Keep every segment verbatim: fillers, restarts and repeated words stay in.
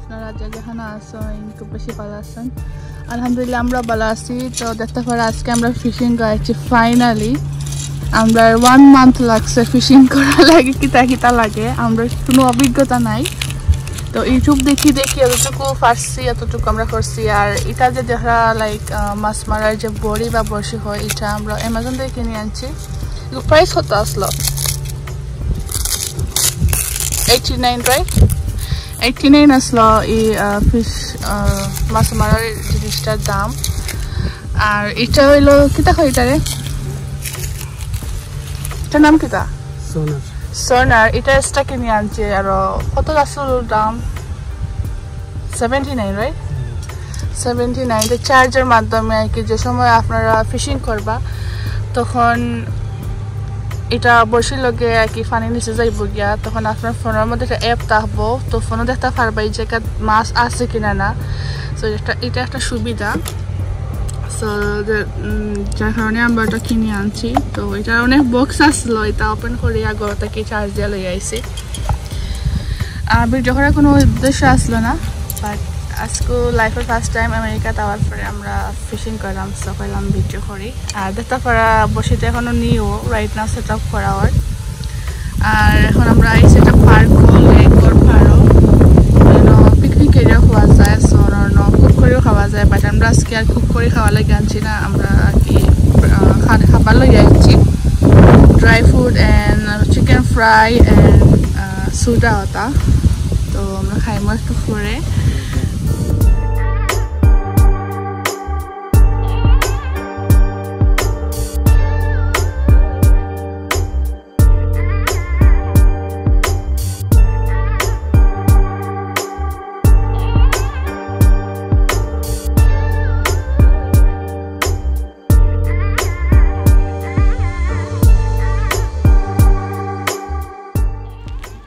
আপনারা যে যেখানো আছইন, খুব বেশি ভালা আছইন? আলহামদুলিল্লাহ, আমরা ভালা আছি। তো দেখতা পাররা আজকে আমরা ফিশিং আইছি finally। আমরার one month লাগছে ফিশিং করার লাগি, কিতা কিতা লাগে, আমরার কুনু অভিজ্ঞতা নাই। তো YouTube দেখি দেখি যতটুকু পারছি, অতটুকু আমরা করছি। আর ইটা যে দেখরা, like, আহ, মাছ মারার যে বড়ি বা বড়শি হয়, ইটা আমরা Amazon থাকি কিনি আনছি। প্রাইস কত আছলো? Eighty nine, right? Eighty nine আছলো ই, আহ, ফিশ, আহ, মাছ মারার জিনিসটার দাম। আর ইটা অইলো, কিতা কয় ইটারে? ইটার নাম কিতা? সোনার। সোনার। ইটা extra কিনি আনছি। আর কত আছলো দাম? Seventy nine, right? Seventy nine। তো চার্জের মাধ্যমে আর কি, যে সময় আপনারা ফিশিং করবা, তখন ইটা বড়শির লগে আর কি পানির নিচে যাইবো গিয়া, তখন আপনার ফোনের মধ্যে একটা অ্যাপ থাকবো, তো ফোনও দেখতা পারবা এই জাগাত মাছ আছে কিনা না। তো এটা, এটা একটা সুবিধা। তো যার কারণে আমরা এটা কিনি আনছি। তো এটা অনেক বক্স আছলো, এটা ওপেন করি আগর থাকি চার্জ দিয়া লই আইছি। আর ভিডিও করার কুনু উদ্দেশ্য আছলো না, বাট আজকে লাইফর ফার্স্ট টাইম আমেরিকাত আওয়ার পরে আমরা ফিশিং করলাম, সো কইলাম ভিডিও করি। আর দেখতা পাররা বড়শিটা এখনো new, right now set up করা অর। আর এখন আমরা আইছি একটা পার্কো, লেকর পাড়ো, পিকনিক এরিয়া খাওয়া যায়, সো কুক করিও খাওয়া যায়, বাট আমরা আজকে আর কুক করি খাওয়ার লাগি আনছি না, আমরা আর কি, আহ, খান খাবার লই আনছি, dry fruit and chicken fry and soda ওটা। তো আমরা খাইমু একটু পরে।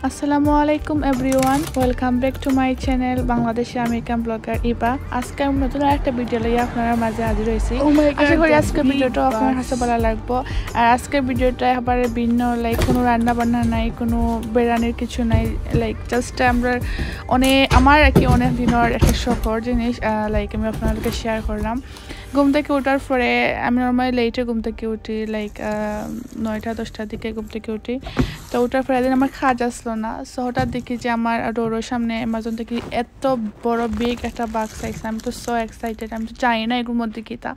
আসসালামু আলাইকুম everyone, welcome back to my channel Bangladeshi American blogger Eva. আজকে আমি নতুন আরেকটা ভিডিও লইয়া আপনারার মাঝে হাজির অইছি। Oh my God, আশা করি আজকে ভিডিওটা আপনারার কাছে ভালা লাগবো। আর আজকে ভিডিওটা একেবারে ভিন্ন, লাইক কুনু রান্না বান্না নাই, কুনু বেড়ানির কিছু নাই, লাইক জাস্ট আমরা অনেক, আমার আর কি অনেক দিনর একটা শখর জিনিস, আহ, লাইক আমি আপনারার লগে শেয়ার করলাম। ঘুম থাকি উঠার পরে আমি নরমালি লেটে ঘুম থাকি উঠি, লাইক, আহ, নয়টা দশটার দিকে ঘুম থাকি উঠি। তো উঠার পরে এদিন আমার কাজ আছলো না, সো হঠাৎ দেখি যে আমার ডোরর সামনে Amazon থাকি এত বড় বিগ একটা বক্স আইছে। আমি তো সো এক্সাইটেড, আমি তো জানি না এগুর মধ্যে কিতা।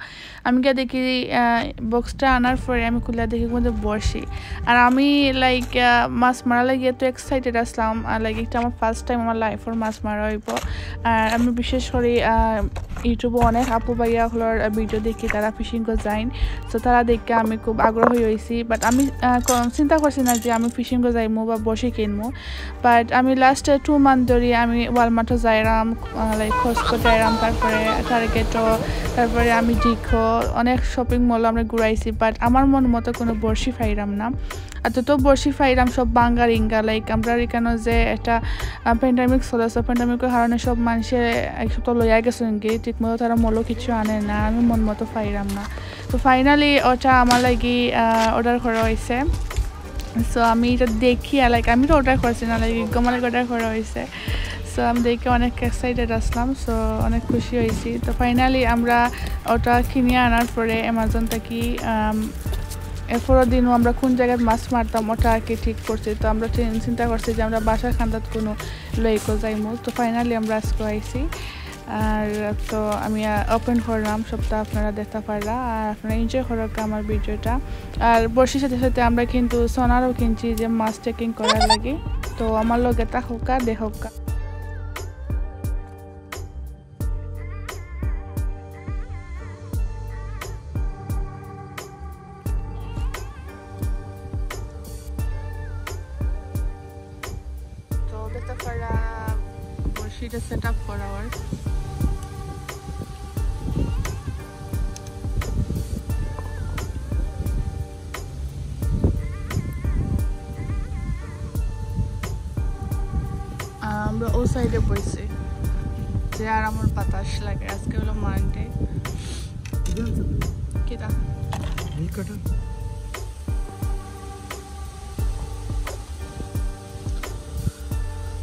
আমি গিয়া দেখি, আহ, বক্সটা আনার পরে আমি খুলিয়া দেখি এগুর মধ্যে বড়শি। আর আমি, লাইক, আহ, মাছ মারার লাগি এত এক্সাইটেড আছলাম, আর, লাইক, এটা আমার ফার্স্ট টাইম আমার লাইফর মাছ মারা অইবো। আর আমি বিশেষ করি, আহ, YouTube-ও অনেক আপু ভাইয়া অকলর, আহ, ভিডিও দেখি, তারা ফিশিং করছইন। তো তারা দেখে আমি খুব আগ্রহী অইছি। বাট আমি, আহ, ক-, চিন্তা করছি না যে আমি ফিশিং যাইমু বা বড়শি কিনমু। বাট আমি লাস্ট টু মান্থ ধরি আমি Walmart-ও যাইরাম, আহ, লাইক, Costco যাইরাম, তারপরে Target-ও, তারপরে আমি Dick's-ও, অনেক শপিং মল আমরা ঘুরাইছি। বাট আমার মন মতো কুনু বড়শি পাইরাম না। আর যত বড়শি পাইরাম সব ভাঙ্গা রিঙ্গা, লাইক, আমরার ইকানো যে একটা, আহ, প্যান্ডেমিক চলেছে, প্যান্ডেমিকর কারণে সব মানষে এক সপ্তাহ লইয়া গেছইন গি, ঠিক মতো তারা মলো কিছু আনে না, আমি মন মতো পাইরাম না। তো ফাইনালি ওটা আমার লাগি, আহ, অর্ডার করা অইছে। সো আমি এটা দেখিয়া, লাইক, আমি তো অর্ডার করছি না, লাইক, আমার অর্ডার করা অইছে। সো আমি দেখে অনেক এক্সাইটেড আছলাম, সো অনেক খুশি অইছি। তো ফাইনালি আমরা ওটা কিনিয়া আনার পরে Amazon থাকি, আম, এরপরর দিনও আমরা কুন জাগাত মাছ মারতাম, ওটা আর কি ঠিক করছি। তো আমরা চিন-, চিন্তা করছি যে আমরা বাসার কান্দাত কুনু লেকো যাইমু। তো ফাইনালি আমরা আজকে আইছি। আর তো আমি, আহ, ওপেন করলাম, সবটা আপনারা দেখতা পাররা। আর আপনারা এনজয় করউক্কা আমার ভিডিওটা। আর বড়শির সাথে সাথে আমরা কিন্তু সোনারও কিনছি যে মাছ ট্যাগিং করার লাগি। তো আমার লগে থাকউক্কা, দেখউক্কা। তো দেখতা পাররা বড়শিটা সেট আপ করা অর। আমরা ও সাইডে বইছি, যে আরামর বাতাস লাগে। আজকে অইলো মানডে। কিতা?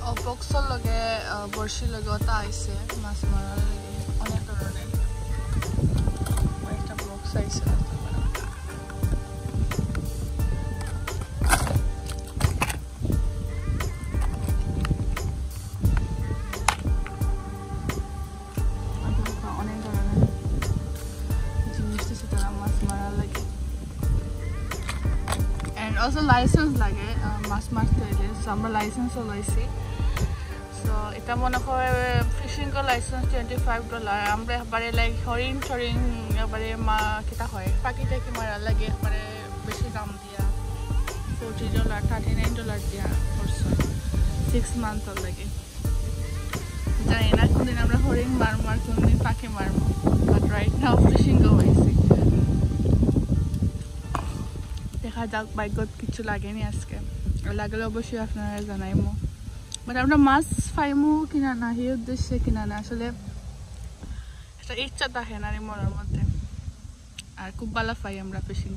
ও বক্সর লগে আহ, বড়শির লগে অতা আইছে, মাছ মারার লাগি অনেক ধরনের। একটা বক্স আইছে। অনেক ধরনের জিনিস দিছে তারা মাছ মারার লাগি। And also license লাগে, আহ, মাছ মারতে হইলে। So, আমরা লাইসেন্সও লইছি। So, এটা মনে হয় fishing licence twenty five dollar. আমরা একবারে, like, হরিণ টরিণ, একবারে মা-, কিতা হয়, পাখি টাকি মারার লাগি একবারে বেশি দাম দিয়া, forty dollar, thirty nine dollar দিয়া করছে সিক্স মান্থর লাগি। জানি না কোনদিন আমরা হরিণ মারমু আর কোনদিন পাখি মারমু, but right now ফিশিং অইছে। দেখা যাক, ভাগ্যত কিছু লাগেনি আজকে, লাগলে অবশ্যই আপনারা জানাইমু। But আমরা মাছ পাইমু কিনা না, সেই উদ্দেশ্যে কিনা না, আসলে একটা ইচ্ছা থাকে না রে মনের মধ্যে। আর খুব ভালা পাই আমরা ফিশিং।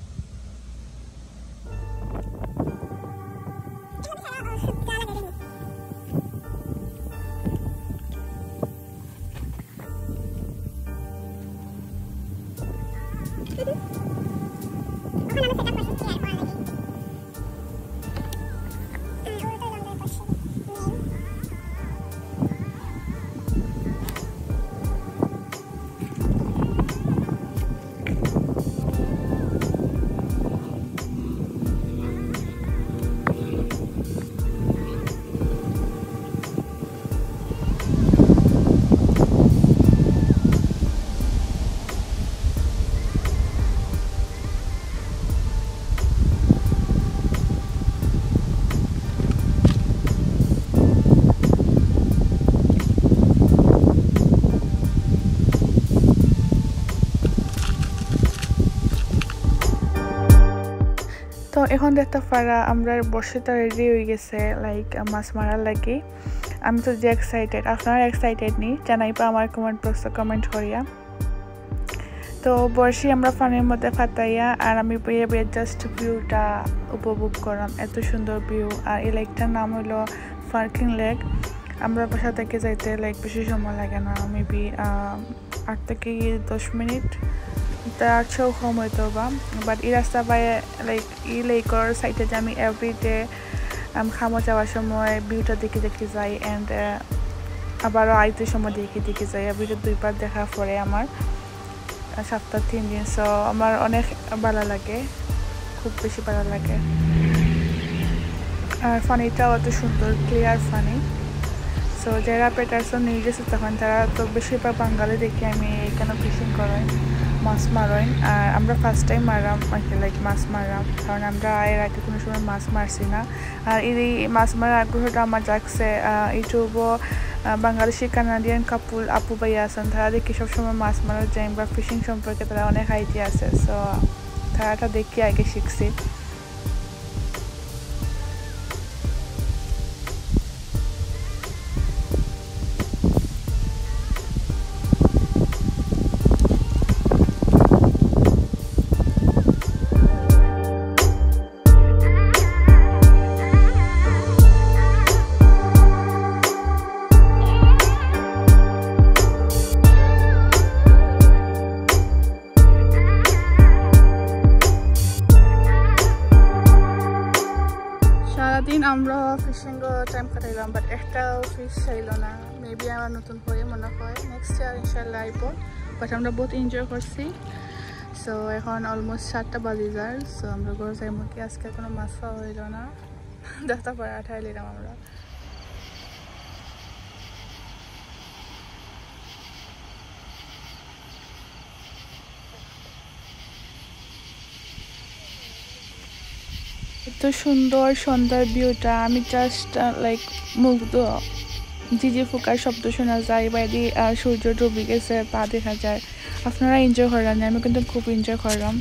তো এখন দেখতা পারা আমরার বড়শিটা রেডি অই গেছে, like, মাছ মারার লাগি। আমি তো যে এক্সাইটেড, আপনারা এক্সাইটেড নি? জানাইবা আমার কমেন্ট বক্সো কমেন্ট করিয়া। তো বড়শি আমরা পানির মধ্যে ফাতাইয়া আর আমি বইয়া বইয়া just ভিউটা উপভোগ করলাম, এত সুন্দর ভিউ। আর এই লেকটার নাম হইলো ফারকিং লেক। আমরা বাসা থেকে যাইতে, like, বেশি সময় লাগে না, মেবি আট থেকে দশ মিনিট, তার চেয়েও কম হইতো বা। বাট এই রাস্তা বায়, like, এই লেকর সাইডে যে আমি এভরিডে কামো যাওয়ার সময় ভিউটা দেখি দেখি যাই, অ্যান্ড আবারও আইতে সময় দেখি দেখি যাই। এভরিডে দুইবার দেখা পড়ে আমার, আহ, সপ্তাহ তিন দিন। সো আমার অনেক ভালা লাগে, খুব বেশি ভালা লাগে। আর পানিটাও অত সুন্দর, ক্লিয়ার পানি। সো যারা পেটারসন নিউজেসে তখন তারা তো বেশিরভাগ বাঙালি দেখি আমি এখানে ফিশিং করাই, মাছ মারাই। আর আমরা ফার্স্ট টাইম মারলাম আর কি, like, মাছ মারলাম, কারণ আমরা এর আগে কোনো সময় মাছ মারছি না। আর এই মাছ মারার আগ্রহটা আমার জাগছে, আহ, ইউটিউবও, আহ, বাংলাদেশি কানাডিয়ান কাপল আপু ভাইয়া আছেন, তারা দেখি সবসময় মাছ মারা যায় বা ফিশিং সম্পর্কে তারা অনেক আইডিয়া আছে। সো তারাটা দেখি আগে শিখছি। সারাদিন আমরা ফিশিং টাইম কাটাইলাম, বাট একটাও ফিশ চাইলো না। মেবি আবার নতুন করে মনে হয় নেক্সট ইয়ার ইনশাল্লাহ আইব। বাট আমরা বহুত এনজয় করছি। সো এখন অলমোস্ট সাতটা বাজি যার। সো আমরা ঘর যাইমু কি, আজকে কোনো মাছ পাওয়া হইলো না। দশটা পরে আঠাই লিলাম আমরা। এত সুন্দর সন্ধ্যার ভিউটা, আমি জাস্ট, লাইক, মুগ্ধ। ঝিঝি ফুকার শব্দ শোনা যায়, বাইরে, আহ, সূর্য ডুবে গেছে, তা দেখা যায়। আপনারা এনজয় করলেন, আমি কিন্তু খুব এনজয় করলাম।